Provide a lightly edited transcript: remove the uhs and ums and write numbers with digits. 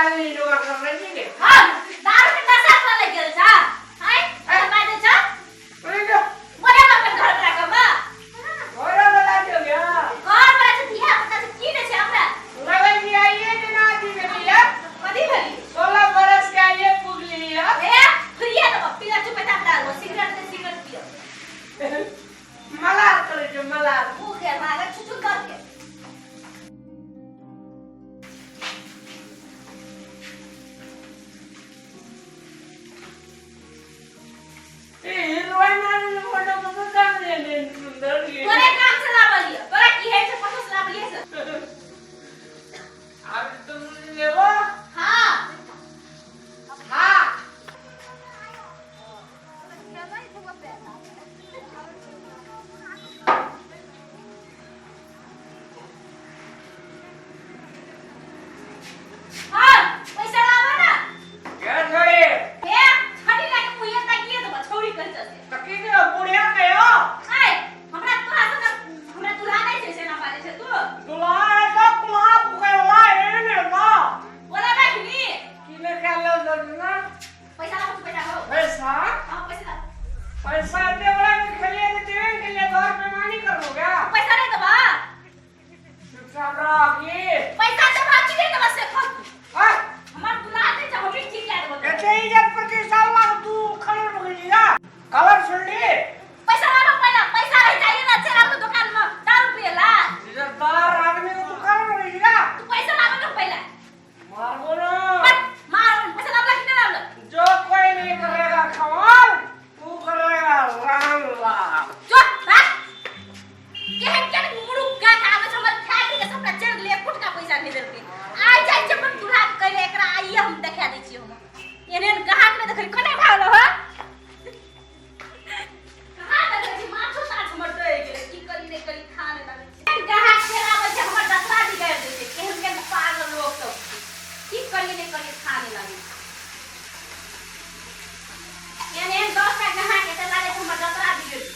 दारू जोगाड़ कर रहे छी। हां, दारू के नशा तोरा लागि गेल छ? आय, एना बाजै छ? बोले अपन घर वाला के मां। घरे वाला जो गया। घर वाला से धिया पुता से की नै छै हमरा? लगै छी आइए जेना अथी भेली है। कथी भेली? 16 बरस के आइए पुगली है। ए, फ्रीए देबो, पीला चुपैता दारू, सिगरेट दे, सिगरेट पियो। मलार करै छै मलार। मुँह के मारे छुछु करके। ए हीरोइन आर फोटो कतऽ चांगली सुंदर। तोरे काम से लाबलिए, तोरा की है छै पतो से लाबलिए से। आब तुम लेबो? हाँ। हाँ। हाँ, पैसा लावा ना। क्या छोड़ी? हे, छड़ी लाके मुँहे ताकिए देबो, छौड़ी कहै छै से। तऽ की कहियो बुढ़िया कहियो। आय, हमरा तोरा से हमरा दुल्हा नहि छै से ना बाजै छै तू। दुल्हा है तो कुल्हा फूके वाला है ने ना। बोला बैठनी। की ने खालो ना? पैसा लावा तू, पैसा हो। पैसा? हाँ, पैसा ला। पैसा दे वाला के खेलिए तो देवे के लिए घर पे मानी करोगे? पैसा नहीं देबा? चुपचाप रह की। पैसा देबा कि नहीं देबा से खा तू। हां। हमर दुल्हा नहि छै, हमही ठीक ला देबो। एते इज्जत प्रतिष्ठा वाला तू खड़े हो गई ना कलर सुन ली।